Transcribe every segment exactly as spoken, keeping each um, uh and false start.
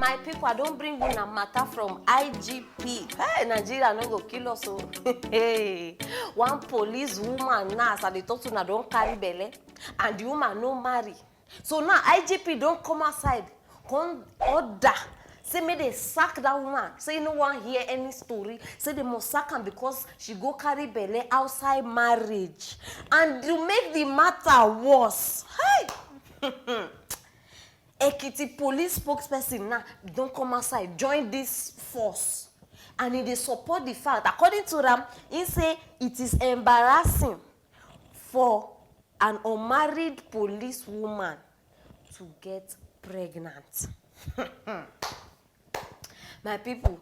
My people, I don bring una matter from I G P. Hey, Nigeria no go kill us o. Hey, one police woman now, as I dey talk to una, don carry belle, and the woman no marry. So now I G P don come outside, come order say make dem sack that woman. Say e no wan hear any story. Say dem must sack am because she go carry belle outside marriage. And to make the matter worse, hey! Ekiti police spokesperson now don come outside join this force, and e dey support the fact. According to am, he say it is embarrassing for an unmarried police woman to get pregnant. My people,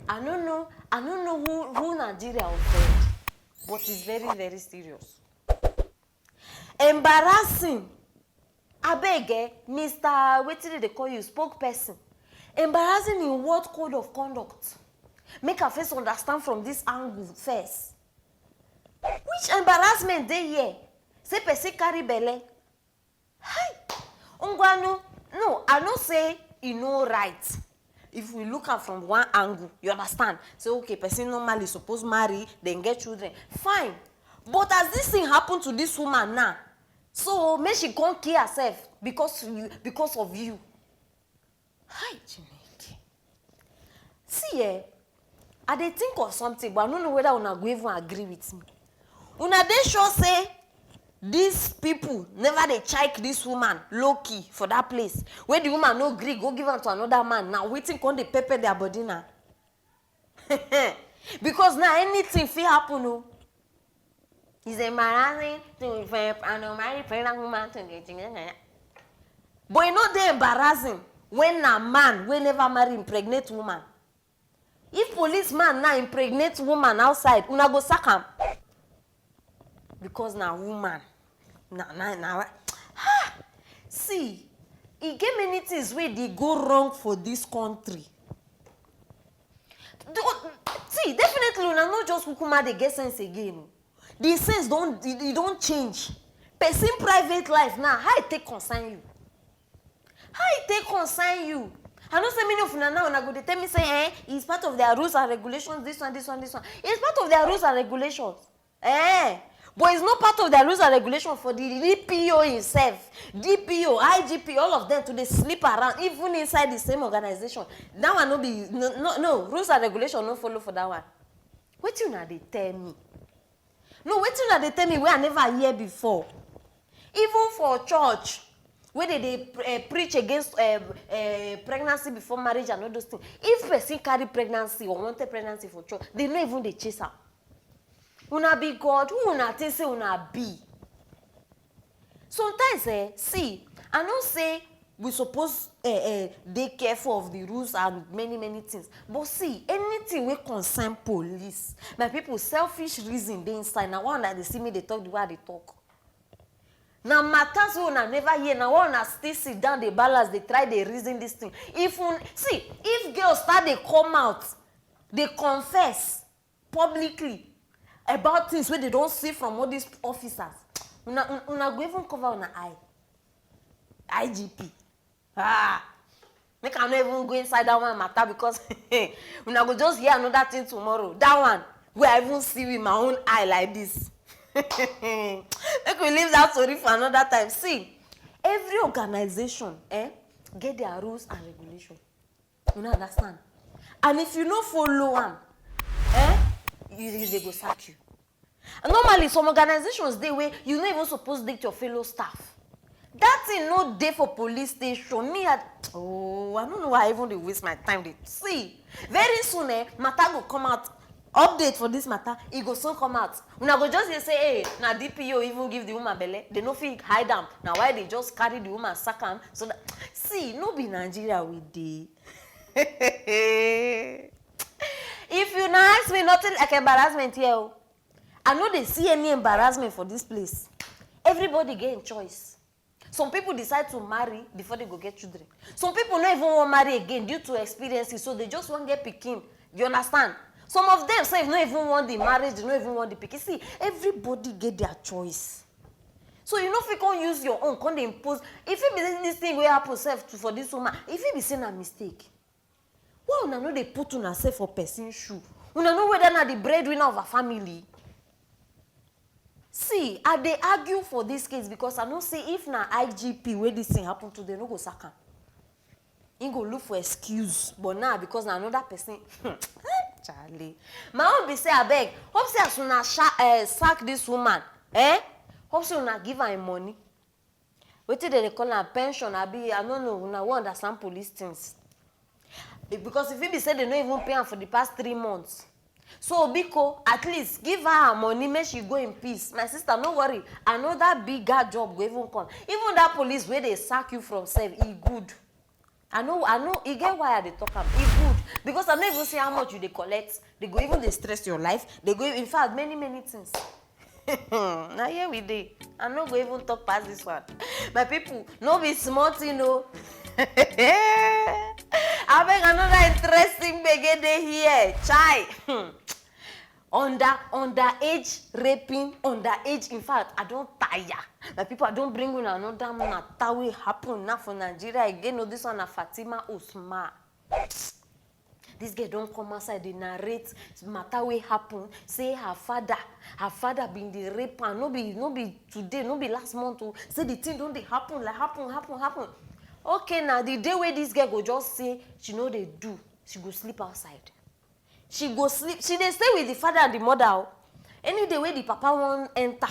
I no know, I no know who, who Nigeria offend, but it's very, very serious. Embarrassing. Abeg, eh, Mister wetin dem dey call you, spokesperson. Embarrassing in what code of conduct? Make I first understand from this angle first. Which embarrassment dey here? Say person carry belle. Hi! Ngwanu, no, I no say e no right. If we look am from one angle, you understand? Say, okay, person normally suppose marry, then get children. Fine. But as this thing happen to this woman now, so make she come kill herself because you, because of you. Hi, Chineke. See, eh, I dey think of something, but I no know whether una go even agree with me. Una dey sure say these people never dey check this woman low key for that place, where the woman no gree go give am to another man? Now wetin come dey pepper their body now? Because now anything fit happen o. It's embarrassing to, for an unmarried pregnant woman to dey. But e no dey embarrassing when na man wey never marry impregnate woman. If policeman now impregnate woman outside, una go sack am because na woman. Na na na. Ha! See, e get many things wey dey go wrong for this country. See, definitely una no just kukuma dey get sense again o. The sense don, e, e don change. Person private life now, how e take concern you? How e take concern you? I know say many of una now, una go dey tell me say, eh, it's part of their rules and regulations, this one, this one, this one. It's part of their rules and regulations. Eh, but it's not part of their rules and regulations for the D P O himself, D P O, I G P, all of them to dey sleep around, even inside the same organization. That one no be, no, no, no, rules and regulation no follow for that one. Wetin una dey tell me? No, wetin una dey tell me wey I never hear before? Even for church, wey dem dey, eh, preach against, eh, eh, pregnancy before marriage and all those things, if person carry pregnancy, unwanted pregnancy for church, dem no even dey chase am. Una be God? Who una think say una be? Sometimes, eh, see, I know say we suppose, eh, eh, dey careful of the rules and many, many things. But see, anything wey concern police, my people, selfish reason dey inside. Na why una dey see me dey talk the way I dey talk. Na matters wey una never hear, na why una still sit down dey balance, dey try dey reason this thing. If un-, see, if girls start dey come out, dey confess publicly about things wey dem don see from all these officers, una, una go even cover una eye. I G P. Ah, make I no even go inside that one matter because una go just hear another thing tomorrow. That one wey I even see with my own eye like this. Make we leave that story for another time. See, every organization, eh, get their rules and regulation. Una understand? And if you no follow am, eh, you, you, dem go sack you. And normally, some organizations dey wey you no even suppose date your fellow staff. That thing no dey for police station. Me, I, oh, I no know why I even dey waste my time dey see. Very soon, eh, matter go come out. Update for this matter, e go soon come out. Una go just hear say, hey, na D P O even give the woman belle. Dem no fit hide am. Na why dem just carry the woman, sack am. So that, see, no be Nigeria we dey. If una ask me, nothing like embarrassment here o. I no dey see any embarrassment for this place. Everybody get im choice. Some people decide to marry before dem go get children. Some people no even wan marry again due to experiences, so dem just wan get pikin. You understand? Some of them sef no even want the marriage, dem no even want the pikin. See, everybody get their choice. So you no fit come use your own, come dey impose. E fit be this thing wey happen sef to, for this woman, e fit be say na mistake. Why una no dey put una sef for person shoe? Una know whether na the breadwinner of her family? See, I dey argue for this case because I know say if na I G P wey this thing happen to, dem no go sack am. He go look for excuse, but now because na another person, Charlie. My own be say, abeg, hope say as una sha- eh, sack this woman, eh? Hope say una give her im money. Wetin dem dey call am, pension? Abi I no know. Una wan understand police things. Eh, because if e be say dem no even pay am for the past three months, so biko, at least give her her money, make she go in peace. My sister, no worry, another bigger job go even come. Even that police wey dey sack you from sef, e good. I know, I know, e get why I dey talk am. E good because I no even see how much you dey collect. Dem go even dey stress your life. Dem go, in fact, many, many things. Na here we dey. I no go even talk pass this one. My people, no be small thing o. Abeg, another interesting gbege dey here. Chai. Under, underage raping, underage. In fact, I don tire. My people, I don bring una another matter wey happen now for Nigeria again o. This one na Fatima Usman. This girl don come outside dey narrate matter wey happen, say her father, her father bin dey rape am. No be, no be today, no be last month o. Say the thing don dey happen, like, happen, happen, happen. Okay, na the day wey this girl go just say she no dey do, she go sleep outside. She go sleep. She dey stay with the father and the mother o. Any day wey the papa wan enter,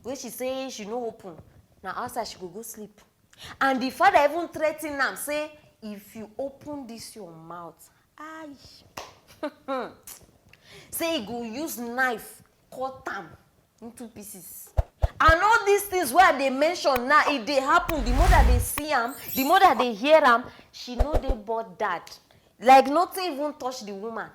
wey she say she no open, na outside she go go sleep. And the father even threaten am, say, "If you open this your mouth, I," say he go use knife cut am into pieces. And all these things wey I dey mention now, e dey happen. The mother dey see am, the mother dey hear am. She no dey bothered. Like nothing even touch the woman.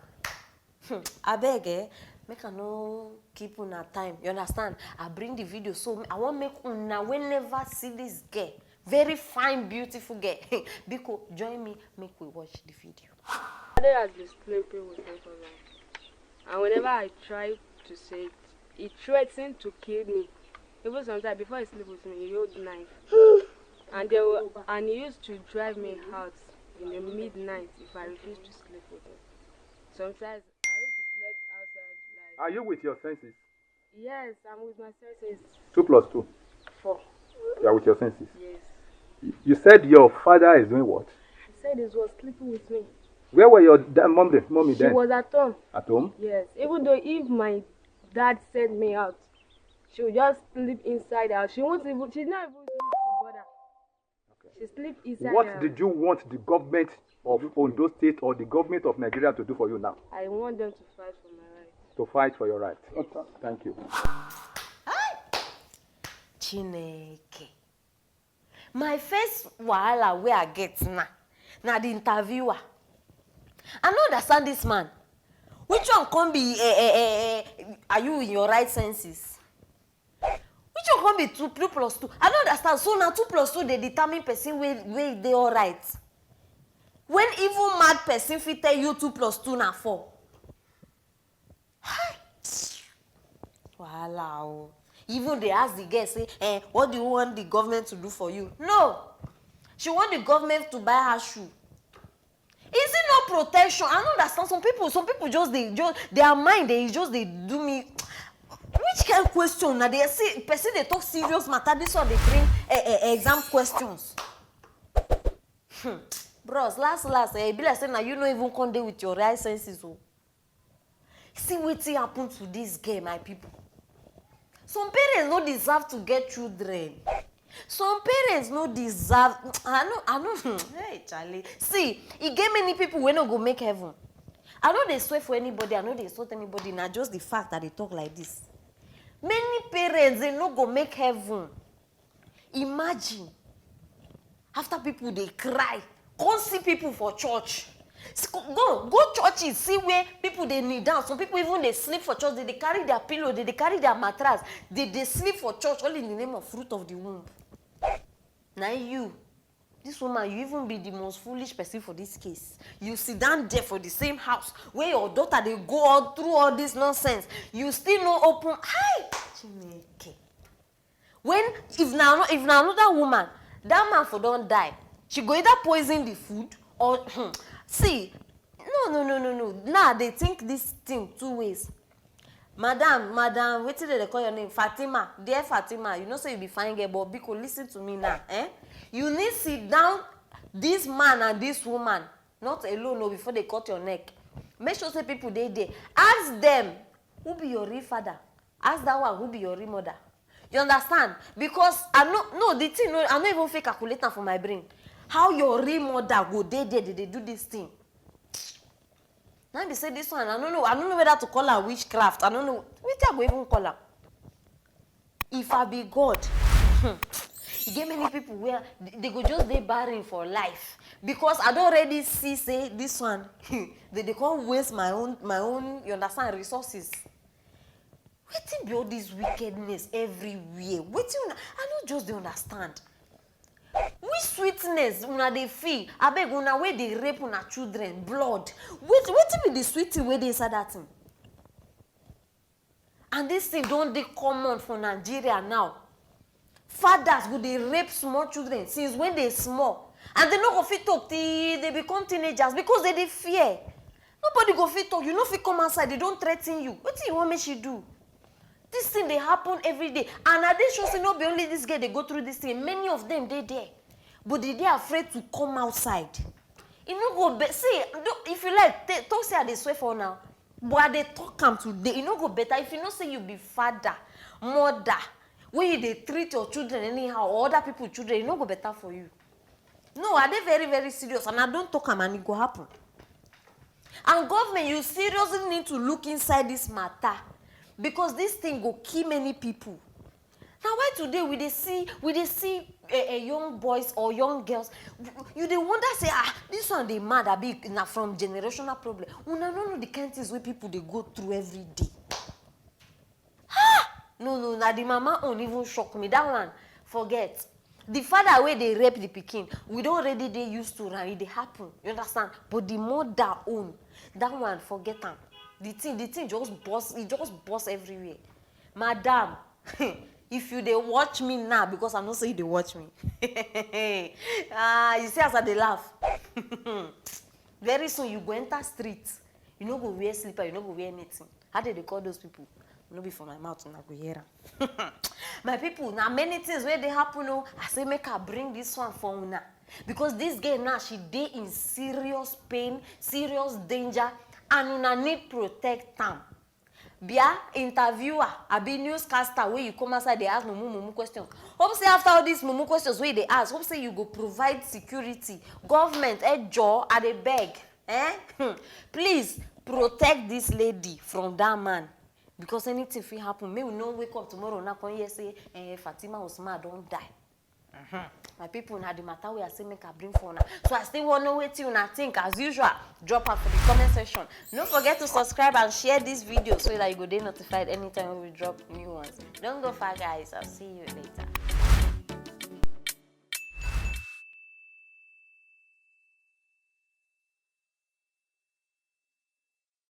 Hmm, abeg, eh, make I no keep una time. You understand? I bring the video, so I wan make una wey never see this girl, very fine, beautiful girl, biko, join me, make we watch the video. Father has been sleeping with me for long. And whenever I try to say it, he threatened to kill me. Even sometimes before he sleep with me, he hold knife. And they will, and he used to drive me out in the midnight if I refuse to sleep with him. Sometimes I used to sleep outside, like. Are you with your senses? Yes, I'm with my senses. Two plus two. Four. You are with your senses. Yes. Y- You said your father is doing what? He said he was sleeping with me. Where were your da- mommy, mommy She then? Was at home. At home? Yes. Even though if my dad sent me out, she would just sleep inside house. She won't even. She's not even used to bother. She sleep inside What house. Did you want the government of Ondo State or the government of Nigeria to do for you now? I want them to fight for my rights. To fight for your right. Thank you. Chineke. My first wahala wey I get now, na the interviewer. I no understand this man. Which one come be, eh, eh, eh, eh, are you in your right senses? Which one come be two, two plus two? I no understand. So na two plus two dey determine person wey, wey dey alright. When even mad person fit tell you two plus two na four. Hi! Wahala o. Even dey ask the girl say, eh, "What do you want the government to do for you?" No. She want the government to buy her shoe. Is it not protection? I no understand. Some people, some people just dey, just, their mind dey just dey do me. Which kind question na dey see person dey talk serious matter? This one dey bring, eh, eh, exam questions. Hmm. Bros, last, last, eh, e be like say na you no even come dey with your right senses o. See wetin happen to this girl, my people. Some parents no deserve to get children. Some parents no deserve. I no, I no. Hey, Charlie. See, e get many people wey no go make heaven. I no dey swear for anybody. I no dey insult anybody. Na just the fact I dey talk like this. Many parents, they no go make heaven. Imagine, after people dey cry, come see people for church. Go, go churches, see where people dey kneel down. Some people even dey sleep for church. They dey carry their pillow, they dey carry their mattress, they dey sleep for church, all in the name of fruit of the womb. Na you, this woman, you even be the most foolish person for this case. You sit down there for the same house where your daughter dey go all through all this nonsense. You still no open. Hi, Chineke. When, if na ano- if na another woman, that man for don die. She go either poison the food or, hmm, see, No, no, no, no, no. Now they think this thing two ways. Madam, madam, wetin dem dey call your name? Fatima. Dear Fatima, you know say you be fine girl, but biko, listen to me now, eh? You need sit down, this man and this woman, not alone o, before they cut your neck. Make sure say people dey there. Ask them, who be your real father? Ask that one, who be your real mother? You understand? Because I no, no, the thing, no, I no even fit calculate am for my brain. How your real mother go dey there, dey dey do this thing? Now be say this one, I no know, I no know whether to call am witchcraft. I no know wetin I go even call am. If I be God, hmm, e get many people where they, they go just dey barren for life, because I don already see say this one, they dey come waste my own, my own, you understand, resources. Wetin be all this wickedness everywhere? Wetin una, I no just dey understand. Which sweetness una dey feel? Abeg, una wey dey rape una children, blood. Wait, wetin be the sweet thing wey dey inside that thing? And this thing don dey common for Nigeria now. Fathers go dey rape small children since when they small, and they no go fit talk till they become teenagers because they dey fear. Nobody go fit talk. You no fit come outside. They don threaten you. Wetin you want make she do? This thing dey happen every day, and I dey sure say no be only this girl dey go through this thing. Many of them dey there, but they dey afraid to come outside. E no go be, see, do, if you like, ta-, talk say I dey swear for now, but I dey talk am today. E no go better if you know say you be father, mother, wey you dey treat your children anyhow or other people children. E no go better for you. No, I dey very, very serious, and I don talk am, and e go happen. And government, you seriously need to look inside this matter, because this thing go kill many people. Na why today we dey see, we dey see, eh, eh, young boys or young girls, you dey wonder say, ah, this one dey mad, abi na from generational problem? Una no know the kind things wey people dey go through every day. No, no, na the mama own even shock me. That one, forget. The father wey dey rape the pikin, we don already dey used to am. E dey happen, you understand? But the mother own, that one, forget am. The thing, the thing just burst, e just burst everywhere. Madam, if you dey watch me now, because I know say you dey watch me. Ah, you see as I dey laugh. Very soon you go enter street. You no go wear slipper, you no go wear anything. How they dey call those people? No be for my mouth, una go hear am. My people, na many things wey dey happen o. I say make I bring this one for una, because this girl now, she dey in serious pain, serious danger, and una need protect am. Bia, interviewer, abi newscaster wey you come outside dey ask mumu mumu questions. Hope say after all these mumu questions wey you dey ask, hope say you go provide security. Government, eh, joor, I dey beg, eh? Hmm. Please protect this lady from that man, because anything fit happen. Make we no wake up tomorrow now come hear say, eh, Fatima Usman don die. Mhm. My people, na the matter wey I say make I bring for una. So I still wan know wetin una think. As usual, drop am for the comment section. No forget to subscribe and share this video so that you go dey notified anytime we drop new ones. Don't go far, guys. I'll see you later.